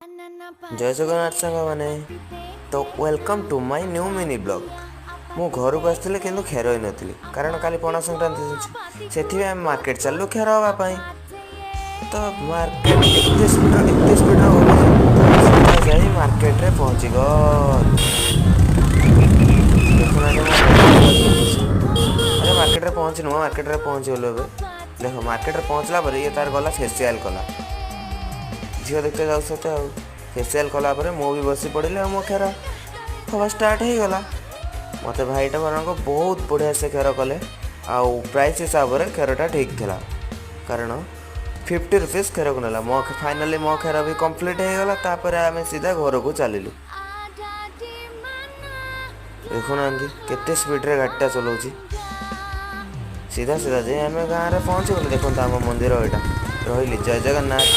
ଜୟ ଜଗନ୍ନାଥ ସାଙ୍ଗମାନେ। ତ welcome to my new mini vlog। ମୁଁ ଘରକୁ ଆସିଥିଲି, କିନ୍ତୁ କ୍ଷେର ହେଇନଥିଲି, କାରଣ କାଲି ପଣା ସଂକ୍ରାନ୍ତି ଅଛି। ସେଥିପାଇଁ ଆମେ ମାର୍କେଟ ଚାଲିଲୁ କ୍ଷେର ହେବା ପାଇଁ। ତ ମାର୍କେଟ ଏତେ ସ୍ପିଡ଼ର, ଏତେ ସ୍ପିଡ଼ର ଗଲୁ ଯେ ସିଧା ଯାଇ ମାର୍କେଟରେ ପହଞ୍ଚିଗଲୁ। ଦେଖୁନାହାନ୍ତି ମୋ। ଆରେ, ମାର୍କେଟରେ ପହଞ୍ଚିନୁ, ମାର୍କେଟରେ ପହଞ୍ଚିଗଲୁ ଏବେ। ଦେଖ, ମାର୍କେଟରେ ପହଞ୍ଚିଲା ପରେ ଇଏ ତାର ଗଲା ଫେସିଆଲ୍ କଲା। ଝିଅ ଦେଖିତେ ଯାଉଛନ୍ତି। ଆଉ ଫେସିଆଲ୍ କଲା ପରେ ମୁଁ ବି ବସି ପଡ଼ିଲି ଆଉ ମୋ କ୍ଷେର ହେବା ଷ୍ଟାର୍ଟ ହେଇଗଲା। ମୋତେ ଭାଇଟା ବରଂ ବହୁତ ବଢ଼ିଆ ସେ କ୍ଷେର କଲେ ଆଉ ପ୍ରାଇସ୍ ହିସାବରେ କ୍ଷେରଟା ଠିକ୍ ଥିଲା, କାରଣ 50 ରୁପିସ୍ କ୍ଷେରକୁ ନେଲା। ମୋ ଫାଇନାଲି ମୋ କ୍ଷେର ବି କମ୍ପ୍ଲିଟ୍ ହେଇଗଲା। ତାପରେ ଆମେ ସିଧା ଘରକୁ ଚାଲିଲୁ। ଦେଖୁନାହାନ୍ତି କେତେ ସ୍ପିଡ଼ରେ ଗାଡ଼ିଟା ଚଲାଉଛି। ସିଧା ସିଧା ଯାଇ ଆମେ ଗାଁରେ ପହଞ୍ଚିଗଲୁ। ଦେଖନ୍ତୁ, ଆମ ମନ୍ଦିର ଏଇଟା। ରହିଲି, ଜୟ ଜଗନ୍ନାଥ।